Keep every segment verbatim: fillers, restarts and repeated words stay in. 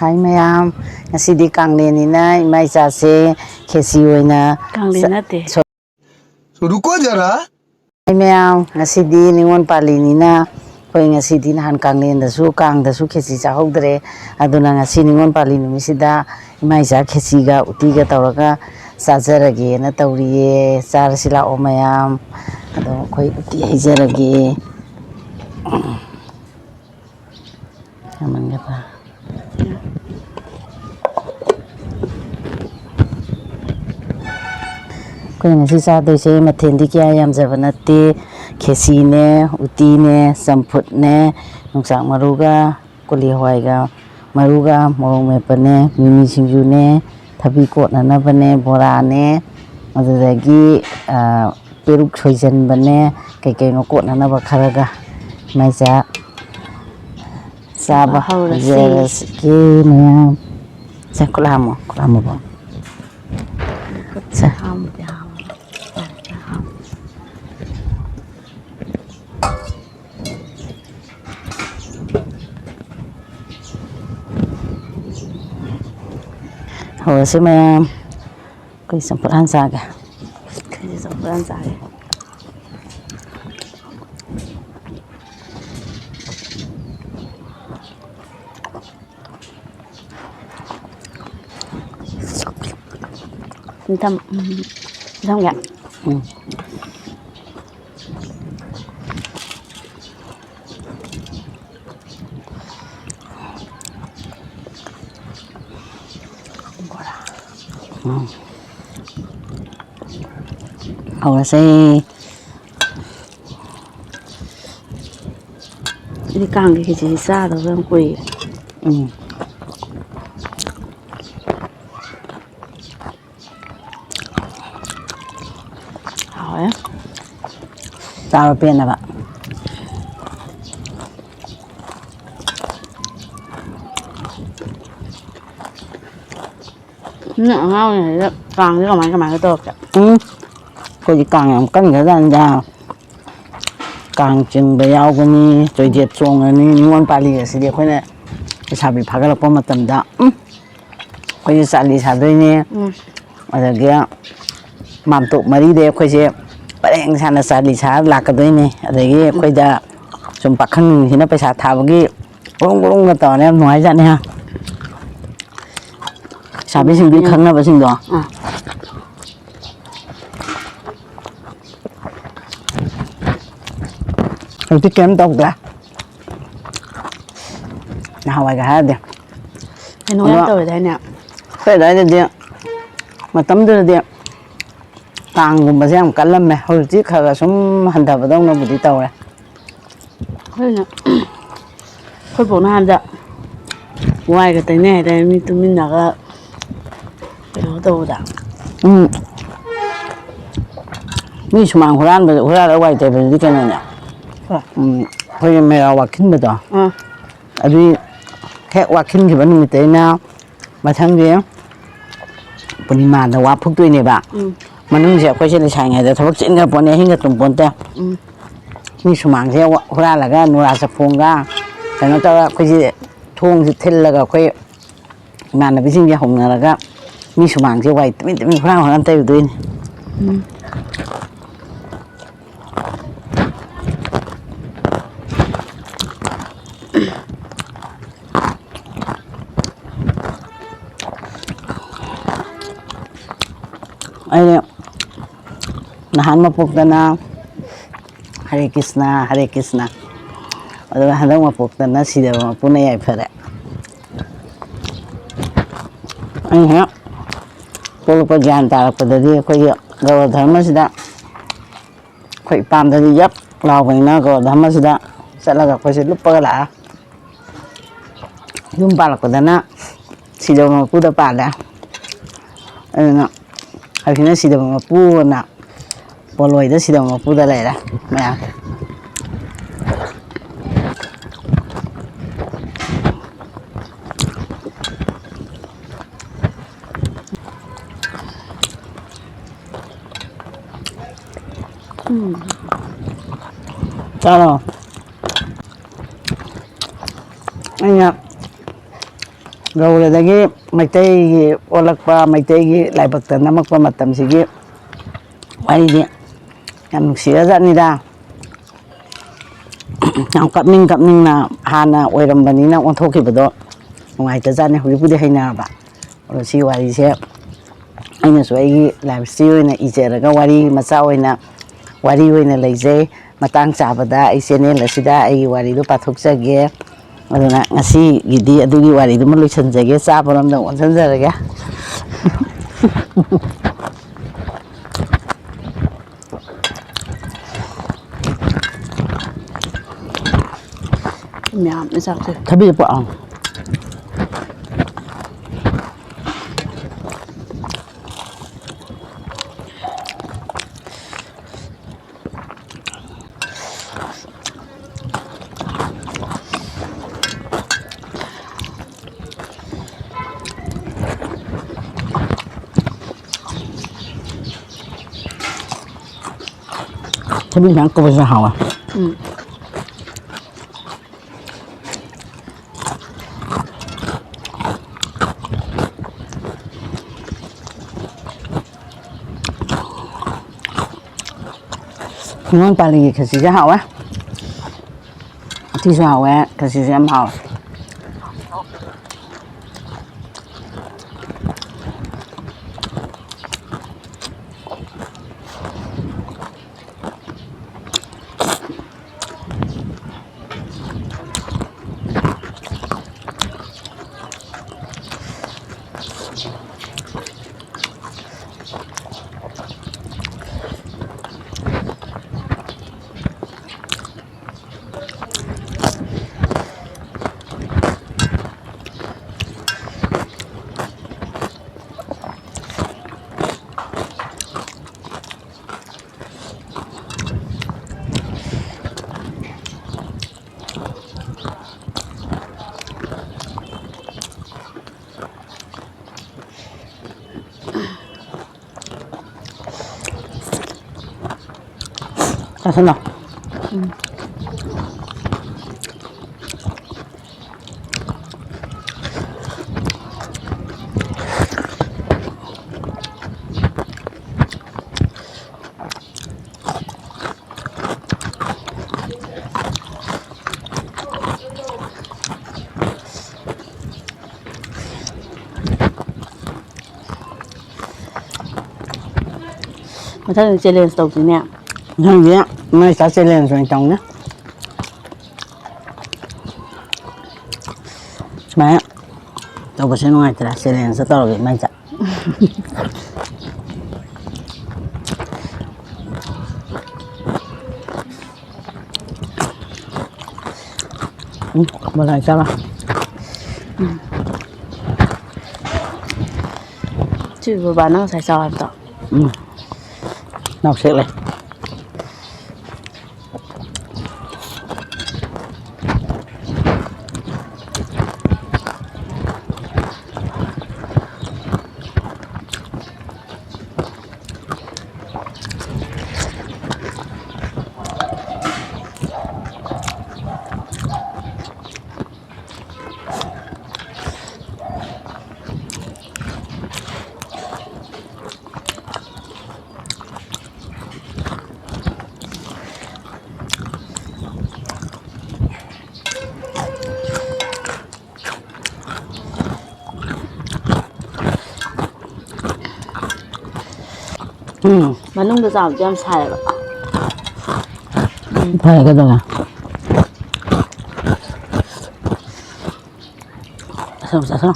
ꯍꯥꯏ ꯃꯌꯥꯝ, ꯉꯁꯤꯗꯤ ꯀꯥꯡꯂꯦꯟꯅꯤꯅ ꯏꯃꯥ ꯏꯆꯥꯁꯦ ꯈꯦꯆꯤ ꯑꯣꯏꯅ ꯀꯥꯡꯂꯦꯟ ꯆ-, ꯅꯠꯇꯦ꯫ ꯁꯣ-, ꯔꯨꯀꯣ ꯖꯔꯥ꯫ ꯍꯥꯏ ꯃꯌꯥꯝ, ꯉꯁꯤꯗꯤ ꯅꯤꯉꯣꯜ ꯄꯥꯜꯂꯤꯅꯤꯅ ꯑꯩꯈꯣꯏ ꯉꯁꯤꯗꯤ ꯅꯍꯥꯟ ꯀꯥꯡꯂꯦꯟꯗꯁꯨ ꯀꯥꯡꯗꯁꯨ ꯈꯦꯆꯤ ꯆꯥꯍꯧꯗ꯭ꯔꯦ꯫ ꯑꯗꯨꯅ ꯉꯁꯤ ꯅꯤꯉꯣꯜ ꯄꯥꯜꯂꯤ ꯅꯨꯃꯤꯠꯁꯤꯗ ꯏꯃꯥ ꯏꯆꯥ ꯈꯦꯆꯤꯒ ꯎꯇꯤꯒ ꯇꯧꯔꯒ ꯆꯥꯖꯔꯒꯦꯅ ꯇꯧꯔꯤꯌꯦ꯫ ꯆꯥꯔꯁꯤ ꯂꯥꯛꯑꯣ ꯃꯌꯥꯝ꯫ ꯑꯗꯣ ꯑꯩꯈꯣꯏ ꯎꯇꯤ ꯍꯩꯖꯔꯒꯦ꯫ ꯌꯥꯝꯃꯟꯒꯗ꯭ꯔꯥ? ꯑꯩꯈꯣꯏ ꯉꯁꯤ ꯆꯥꯗꯣꯏꯁꯦ ꯃꯊꯦꯜꯗꯤ ꯀꯌꯥ ꯌꯥꯝꯖꯕ ꯅꯠꯇꯦ꯫ ꯈꯦꯆꯤꯅꯦ, ꯎꯇꯤꯅꯦ, ꯆꯝꯐꯨꯠꯅꯦ, ꯌꯣꯡꯆꯥꯛ ꯃꯔꯨꯒ ꯀꯣꯂꯤ ꯍꯋꯥꯏꯒ ꯃꯔꯨꯒ ꯃꯣꯔꯣꯛ ꯃꯦꯠꯄꯅꯦ, ꯃꯤꯃꯤ ꯁꯤꯡꯖꯨꯅꯦ, ꯊꯕꯤ ꯀꯣꯠꯅꯅꯕꯅꯦ, ꯕꯣꯔꯥꯅꯦ, ꯑꯗꯨꯗꯒꯤ, ꯑ, ꯄꯦꯔꯨꯛ ꯁꯣꯏꯖꯟꯕꯅꯦ, ꯀꯩ ꯀꯩꯅꯣ ꯀꯣꯠꯅꯅꯕ ꯈꯔꯒ꯫ ꯃꯥꯏ ꯆꯥ-, ꯆꯥꯕ ꯍꯧꯔꯁꯤ꯫ ꯍꯧꯖꯔꯁꯤꯒꯦ ꯃꯌꯥꯝ꯫ ꯁꯦ, ꯈꯨꯠ ꯍꯥꯝꯃꯣ, ꯈꯨꯠ ꯍꯥꯝꯃꯣ꯫ ꯁꯦ꯫ ꯍꯥꯝꯕꯗꯤ ꯍꯥꯝꯃꯣ꯫ ꯍꯧꯔꯁꯤ ꯃꯌꯥꯝ꯫ ꯑꯩꯈꯣꯏ ꯆꯝꯐꯨꯠ ꯍꯥꯟꯅ ꯆꯥꯒꯦ꯫ ꯑꯩꯁꯨ ꯆꯝꯐꯨꯠ ꯍꯥꯟꯅ ꯆꯥꯒꯦ꯫ ꯁꯤ ꯊꯝ-, ꯎꯝ, ꯁꯤ ꯊꯝꯒꯦ꯫ ꯎꯝ꯫ ꯎꯝ꯫ ꯍꯧꯔꯁꯦ꯫ ꯑꯩꯗꯤ ꯀꯥꯡꯒꯤ ꯈꯦꯆꯤꯁꯤ ꯆꯥꯗꯕ ꯌꯥꯝ ꯀꯨꯏꯔꯦ꯫ ꯎꯝ꯫ ꯍꯥꯎꯋꯦ꯫ ꯆꯥꯕ ꯄꯦꯟꯅꯕ꯫ ꯅꯪ ꯑꯉꯥꯡ ꯑꯣꯏꯔꯤꯉꯩꯗ ꯀꯥꯡꯁꯦ ꯀꯃꯥꯏ ꯀꯃꯥꯏꯅ ꯇꯧꯔꯛꯀꯦ? ꯎꯝ꯫ ꯑꯩꯈꯣꯏꯗꯤ ꯀꯥꯡ ꯌꯥꯝ ꯀꯟꯈ꯭ꯔꯖꯥꯠꯅꯤꯗ꯫ ꯀꯥꯡ ꯆꯤꯡꯕ ꯌꯥꯎꯒꯅꯤ, ꯆꯣꯏꯗꯦꯞ ꯆꯣꯡꯉꯅꯤ, ꯅꯤꯉꯣꯜ ꯄꯥꯜꯂꯤ ꯑꯁꯤꯗꯤ ꯑꯩꯈꯣꯏꯅ ꯂꯩꯁꯥꯕꯤ ꯐꯥꯒꯠꯂꯛꯄ ꯃꯇꯝꯗ, ꯎꯝ, ꯑꯩꯈꯣꯏꯁꯦ ꯆꯥꯂꯤ ꯁꯥꯗꯣꯏꯅꯦ꯫ ꯎꯝ꯫ ꯑꯗꯒꯤ ꯃꯥꯝꯇꯣꯞ ꯃꯔꯤꯗꯩ ꯑꯩꯈꯣꯏꯁꯦ ꯄꯔꯦꯡ ꯁꯥꯅ ꯆꯥꯂꯤ ꯁꯥꯔ ꯂꯥꯛꯀꯗꯣꯏꯅꯦ꯫ ꯑꯗꯒꯤ ꯑꯩꯈꯣꯏꯗ ꯁꯨꯝ ꯄꯥꯈꯪꯁꯤꯡꯁꯤꯅ ꯄꯩꯁꯥ ꯊꯥꯕꯒꯤ ꯒ꯭ꯔꯨꯝ ꯒ꯭ꯔꯨꯝꯒ ꯇꯧꯔꯅꯤ, ꯌꯥꯝ ꯅꯨꯡꯉꯥꯏꯖꯥꯠꯅꯤ, ꯍꯥ? ꯂꯩꯁꯥꯕꯤꯁꯤꯡꯗꯨꯒꯤ ꯎꯝ꯫ ꯈꯪꯅꯕꯁꯤꯡꯗꯣ꯫ ꯑꯥ꯫ ꯍꯧꯖꯤꯛꯇꯤ ꯀꯩꯝ ꯇꯧꯗ꯭ꯔꯦ꯫ ꯅꯍꯥꯟꯋꯥꯏꯒ ꯍꯥꯏꯔꯗꯤ꯫ ꯀꯩꯅꯣ ꯌꯥꯝ ꯑꯗꯣ ꯇꯧꯋꯦꯗꯥꯏꯅꯦ? ꯑꯩꯈꯣꯏ ꯑꯗꯨꯋꯥꯏꯗꯗꯤ ꯃꯇꯝꯗꯨꯗꯗꯤ ꯀꯥꯡꯒꯨꯝꯕꯁꯦ ꯌꯥꯝ ꯀꯜꯂꯝꯃꯦ꯫ ꯍꯧꯖꯤꯛꯇꯤ ꯈꯔ ꯈꯔ ꯁꯨꯝ ꯍꯟꯊꯕꯗꯧꯅꯕꯨꯗꯤ ꯇꯧꯔꯦ꯫ ꯑꯩꯈꯣꯏꯅ, ꯑꯩꯈꯣꯏ ꯕꯣꯛꯅ ꯍꯥꯏꯕꯗ ꯋꯥꯏꯒ ꯇꯩꯅꯩ ꯍꯥꯏꯗꯥꯏ, ꯃꯤ ꯇꯨꯃꯤꯟꯅꯒ ꯀꯩꯅꯣ ꯇꯧꯕꯗ꯫ ꯎꯝ꯫ ꯃꯤ ꯁꯨꯃꯥꯡ ꯍꯨꯔꯥꯟꯕꯗ, ꯍꯨꯔꯥꯜꯂꯒ ꯋꯥꯏ ꯇꯩꯕꯗꯨꯗꯤ ꯀꯩꯅꯣꯅꯦ꯫ ꯍꯣꯏ꯫ ꯎꯝ, ꯑꯩꯈꯣꯏꯒꯤ ꯃꯦꯔꯥ ꯋꯥꯈꯤꯟꯕꯗꯣ꯫ ꯑꯥ꯫ ꯑꯗꯨꯏ ꯍꯦꯛ ꯋꯥꯈꯤꯟꯈꯤꯕ ꯅꯨꯃꯤꯠꯇꯩꯅ ꯃꯊꯪꯒꯤ ꯄꯨꯔꯅꯤꯃꯥꯗ ꯋꯥ ꯐꯨꯛꯇꯣꯏꯅꯦꯕ꯫ ꯎꯝ꯫ ꯃꯅꯨꯡꯁꯦ ꯑꯩꯈꯣꯏꯁꯦ ꯂꯩꯁꯥꯔꯤꯉꯩꯗ ꯊꯕꯛ ꯆꯤꯟꯈ꯭ꯔ ꯄꯣꯠꯅꯤ, ꯑꯍꯤꯡꯒ ꯇꯨꯝ ꯄꯣꯟꯇꯦ꯫ ꯎꯝ꯫ ꯃꯤ ꯁꯨꯃꯥꯡꯁꯦ ꯋꯥ-, ꯍꯨꯔꯥꯜꯂꯒ ꯅꯨꯔꯥ ꯆꯐꯣꯡꯒ ꯀꯩꯅꯣ ꯇꯧꯔꯒ ꯑꯩꯈꯣꯏꯁꯦ ꯊꯣꯡꯁꯦ ꯊꯤꯜꯂꯒ ꯑꯩꯈꯣꯏ ꯏꯃꯥꯟꯅꯕꯤꯁꯤꯡꯁꯦ ꯍꯧꯅꯔꯒ ꯃꯤ ꯁꯨꯃꯥꯡꯁꯦ ꯋꯥꯏ ꯇꯨꯃꯤꯟ ꯇꯨꯃꯤꯟ ꯍꯨꯔꯥꯟ ꯍꯨꯔꯥꯟ ꯇꯩꯔꯨꯗꯣꯏꯅꯤ꯫ ꯎꯝ꯫ ꯑꯩ ꯅꯍꯥꯟ ꯃꯄꯣꯛꯇꯅ ꯍꯔꯦ ꯀ꯭ꯔꯤꯁꯅ, ꯍꯔꯦ ꯀ꯭ꯔꯤꯁꯅ꯫ ꯑꯗꯨꯒ ꯍꯟꯗꯛ ꯃꯄꯣꯛꯇꯅ ꯁꯤꯗꯕ ꯃꯄꯨꯅ ꯌꯥꯏꯐꯔꯦ꯫ ꯑꯩꯅ ꯍꯦꯛ ꯄꯣꯛꯂꯛꯄ ꯒ꯭ꯌꯥꯟ ꯇꯥꯔꯛꯄꯗꯗꯤ ꯑꯩꯈꯣꯏꯒꯤ ꯒꯧꯔ ꯙꯔꯃꯁꯤꯗ ꯑꯩꯈꯣꯏ ꯏꯄꯥꯝꯗꯗꯤ ꯌꯞ ꯂꯥꯎꯕꯅꯤꯅ ꯒꯧꯔ ꯙꯔꯃꯁꯤꯗ ꯆꯠꯂꯒ ꯑꯩꯈꯣꯏꯁꯦ ꯂꯨꯞꯄꯒ ꯂꯥꯛꯑꯦ꯫ ꯌꯨꯝ ꯄꯥꯜꯂꯛꯄꯗꯅ ꯁꯤꯗꯕ ꯃꯄꯨꯗ ꯄꯥꯜꯂꯦ꯫ ꯑꯗꯨꯅ ꯍꯧꯖꯤꯛꯅ ꯁꯤꯗꯕ ꯃꯄꯨꯅ ꯄꯣꯂꯣꯏꯗ ꯁꯤꯗꯕ ꯃꯄꯨꯗ ꯂꯩꯔꯦ ꯃꯌꯥꯝ꯫ ꯎꯝ꯫ ꯆꯥꯔꯣ꯫ ꯑꯩꯅ ꯒꯧꯔꯗꯒꯤ ꯃꯩꯇꯩꯒꯤ ꯑꯣꯜꯂꯛꯄ, ꯃꯩꯇꯩꯒꯤ ꯂꯥꯏꯕꯛꯇ ꯅꯝꯃꯛꯄ ꯃꯇꯝꯁꯤꯒꯤ ꯋꯥꯔꯤꯁꯦ ꯌꯥꯝ ꯅꯨꯡꯁꯤꯔꯖꯥꯠꯅꯤꯗ꯫ ꯌꯥꯝ ꯀꯞꯅꯤꯡ ꯀꯞꯅꯤꯡꯅ ꯍꯥꯟꯅ ꯑꯣꯏꯔꯝꯕꯅꯤꯅ ꯑꯣꯟꯊꯣꯛꯈꯤꯕꯗꯣ ꯅꯨꯡꯉꯥꯏꯇꯖꯥꯠꯅꯤ꯫ ꯍꯧꯖꯤꯛꯄꯨꯗꯤ ꯍꯩꯅꯔꯕ꯫ ꯑꯗꯣ ꯁꯤ ꯋꯥꯔꯤꯁꯦ ꯑꯩꯅꯁꯨ ꯑꯩꯒꯤ ꯂꯥꯏꯐ ꯍꯤꯁꯇ꯭ꯔꯤ ꯑꯣꯏꯅ ꯏꯖꯔꯒ ꯋꯥꯔꯤ ꯃꯆꯥ ꯑꯣꯏꯅ, ꯋꯥꯔꯤ ꯑꯣꯏꯅ ꯂꯩꯖꯩ꯫ ꯃꯇꯥꯡ ꯆꯥꯕꯗ ꯑꯩ ꯆꯦꯅꯦꯜ ꯑꯁꯤꯗ ꯑꯩꯒꯤ ꯋꯥꯔꯤꯗꯨ ꯄꯥꯊꯣꯛꯆꯒꯦ꯫ ꯑꯗꯨꯅ ꯉꯁꯤꯒꯤꯗꯤ ꯑꯗꯨꯒꯤ ꯋꯥꯔꯤꯗꯨꯃ ꯂꯣꯏꯁꯤꯟꯖꯒꯦ, ꯆꯥꯕꯔꯣꯝꯗ ꯑꯃꯨꯛ ꯑꯣꯟꯁꯤꯟꯖꯔꯒꯦ꯫ ꯃꯌꯥꯝꯅ ꯆꯥꯛꯁꯦ꯫ ꯊꯕꯤꯁꯦ ꯄꯨꯔꯛꯑꯣ꯫ ꯊꯕꯤ ꯃꯌꯥꯝ ꯀꯧꯕꯁꯤꯅ ꯍꯥꯎꯋꯦ꯫ ꯎꯝ꯫ ꯅꯤꯉꯣꯜ ꯄꯥꯜꯂꯤꯒꯤ ꯈꯦꯆꯤꯁꯦ ꯍꯥꯎꯋꯦ꯫ ꯎꯇꯤꯁꯨ ꯍꯥꯎꯋꯦ, ꯈꯦꯆꯤꯁꯨ ꯌꯥꯝ ꯍꯥꯎꯋꯦ꯫ ꯆꯥꯁꯜꯂꯣ꯫ ꯎꯝ꯫ ꯃꯊꯪꯗꯤ challenge ꯇꯧꯁꯤꯅꯦ꯫ ꯃꯊꯪꯗꯤ ꯃꯩ ꯆꯥ challenge ꯑꯣꯏꯅ ꯇꯧꯅꯤ꯫ ꯁꯨꯃꯥꯏꯅ ꯇꯧꯕꯁꯦ ꯅꯨꯡꯉꯥꯏꯇ꯭ꯔꯥ? Challenge ꯇꯧꯔꯒꯦ ꯃꯩ ꯆꯥ꯫ ꯎꯝ, ꯃꯣꯔꯣꯛ ꯆꯥꯔꯣ꯫ ꯎꯝ꯫ ꯁꯤ ꯕꯕꯥꯅ ꯉꯁꯥꯏ ꯆꯥꯎ ꯍꯥꯏꯕꯗꯣ꯫ ꯎꯝ꯫ ꯅꯥꯎꯁꯦꯛ ꯂꯩ꯫ ꯎꯝ꯫ ꯃꯅꯨꯡꯗ ꯆꯥꯕꯗꯤ ꯌꯥꯝ ꯁꯥꯏꯌꯦꯕ꯫ ꯐꯔꯦ ꯀꯩꯗꯧꯔꯦ? ꯆꯥꯁꯜꯂꯣ, ꯆꯥꯁꯜꯂꯣ꯫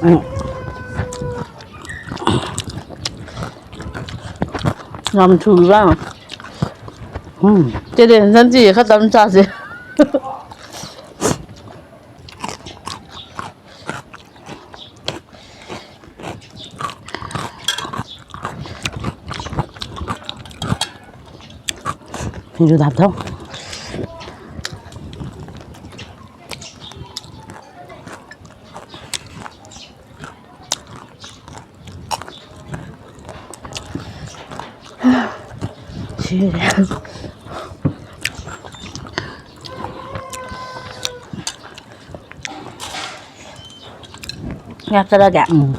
ꯎꯝ꯫ ꯌꯥꯝ ꯊꯨꯏꯕ꯫ ꯎꯝ꯫ ꯆꯦ ꯗꯦꯅꯤꯁꯟ ꯆꯦ ꯈꯔ ꯇꯞꯅ ꯆꯥꯁꯦ꯫ ꯁꯤꯡꯖꯨꯗ ꯍꯥꯞꯊꯧ꯫ ꯁꯤꯔꯦ꯫ ꯌꯥꯛꯆꯔꯒꯦ? ꯎꯝ꯫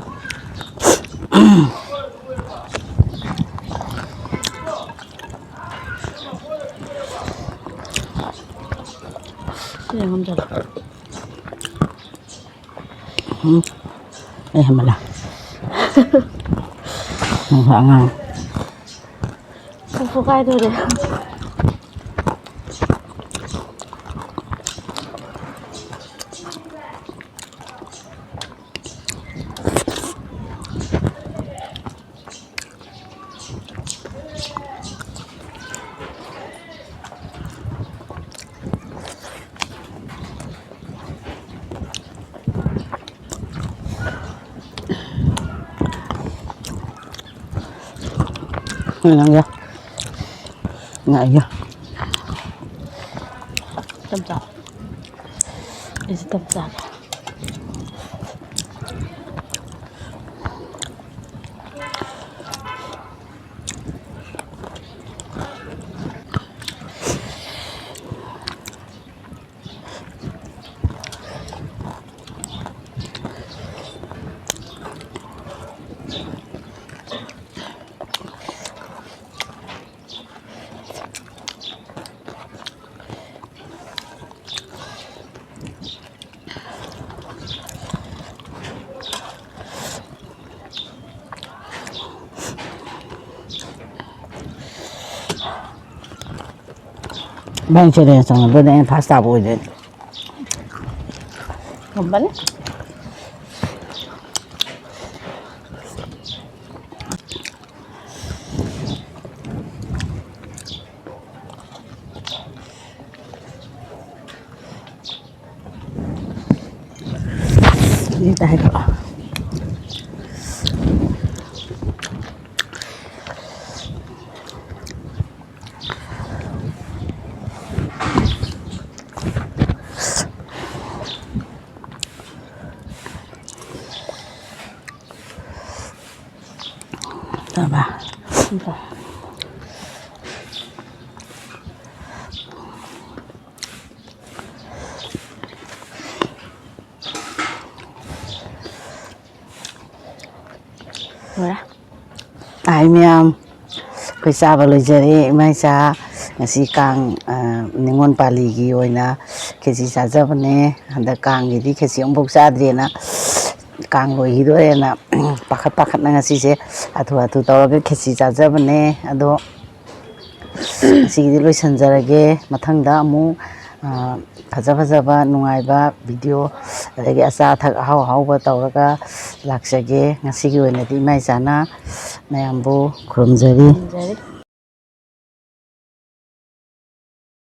ꯁꯤꯅ ꯉꯝꯖꯔꯦ꯫ ꯎꯝ꯫ ꯑꯩ ꯍꯦꯟꯃꯜꯂꯦ꯫ ꯅꯪꯁꯨ ꯑꯉꯥꯡ꯫ ꯄꯨꯛꯁꯨ ꯀꯥꯏꯗꯣꯔꯦ꯫ ꯅꯪꯒ ꯉꯥꯏꯒ꯫ ꯇꯞ ꯆꯥꯎ꯫ ꯑꯩꯁꯦ ꯇꯞ ꯆꯥꯒꯦ꯫ ꯏꯕꯥꯅꯤ challenge ꯇꯧꯅꯕꯗ ꯑꯩꯅ first ꯇꯥꯕ ꯑꯣꯏꯗꯣꯏꯅꯤ꯫ ꯉꯝꯕꯅꯤ꯫ ꯁꯤ ꯇꯥꯏꯀꯣ꯫ ꯇꯥꯕ? ꯂꯣꯏꯔꯦ꯫ ꯍꯥꯏ ꯃꯌꯥꯝ, ꯑꯩꯈꯣꯏ ꯆꯥꯕ ꯂꯣꯏꯖꯔꯦ꯫ ꯏꯃꯥ ꯏꯆꯥ, ꯉꯁꯤ ꯀꯥꯡ, ꯑ, ꯅꯤꯉꯣꯜ ꯄꯥꯜꯂꯤꯒꯤ ꯑꯣꯏꯅ ꯈꯦꯆꯤ ꯆꯥꯖꯕꯅꯦ꯫ ꯍꯟꯗꯛ ꯀꯥꯡꯒꯤꯗꯤ ꯈꯦꯆꯤ ꯑꯃꯨꯛꯐꯥꯎ ꯆꯥꯗ꯭ꯔꯤꯑꯅ, ꯀꯥꯡ ꯂꯣꯏꯈꯤꯗꯣꯔꯦꯅ ꯄꯥꯈꯠ ꯄꯥꯈꯠꯅ ꯉꯁꯤꯁꯦ ꯍꯥꯊꯨ ꯍꯥꯊꯨ ꯇꯧꯔꯒ ꯈꯦꯆꯤ ꯆꯥꯖꯕꯅꯦ꯫ ꯑꯗꯣ ꯉꯁꯤꯒꯤꯗꯤ ꯂꯣꯏꯁꯤꯟꯖꯔꯒꯦ꯫ ꯃꯊꯪꯗ ꯑꯃꯨꯛ, ꯑ, ꯐꯖ ꯐꯖꯕ ꯅꯨꯡꯉꯥꯏꯕ ꯚꯤꯗꯤꯑꯣ, ꯑꯗꯒꯤ ꯑꯆꯥ ꯑꯊꯛ ꯑꯍꯥꯎ ꯑꯍꯥꯎꯕ ꯇꯧꯔꯒ ꯂꯥꯛꯆꯒꯦ꯫ ꯉꯁꯤꯒꯤ ꯑꯣꯏꯅꯗꯤ ꯏꯃꯥ ꯏꯆꯥꯅ ꯃꯌꯥꯝꯕꯨ ꯈꯨꯔꯨꯝꯖꯔꯤ꯫ ꯈꯨꯔꯨꯝꯖꯔꯤ꯫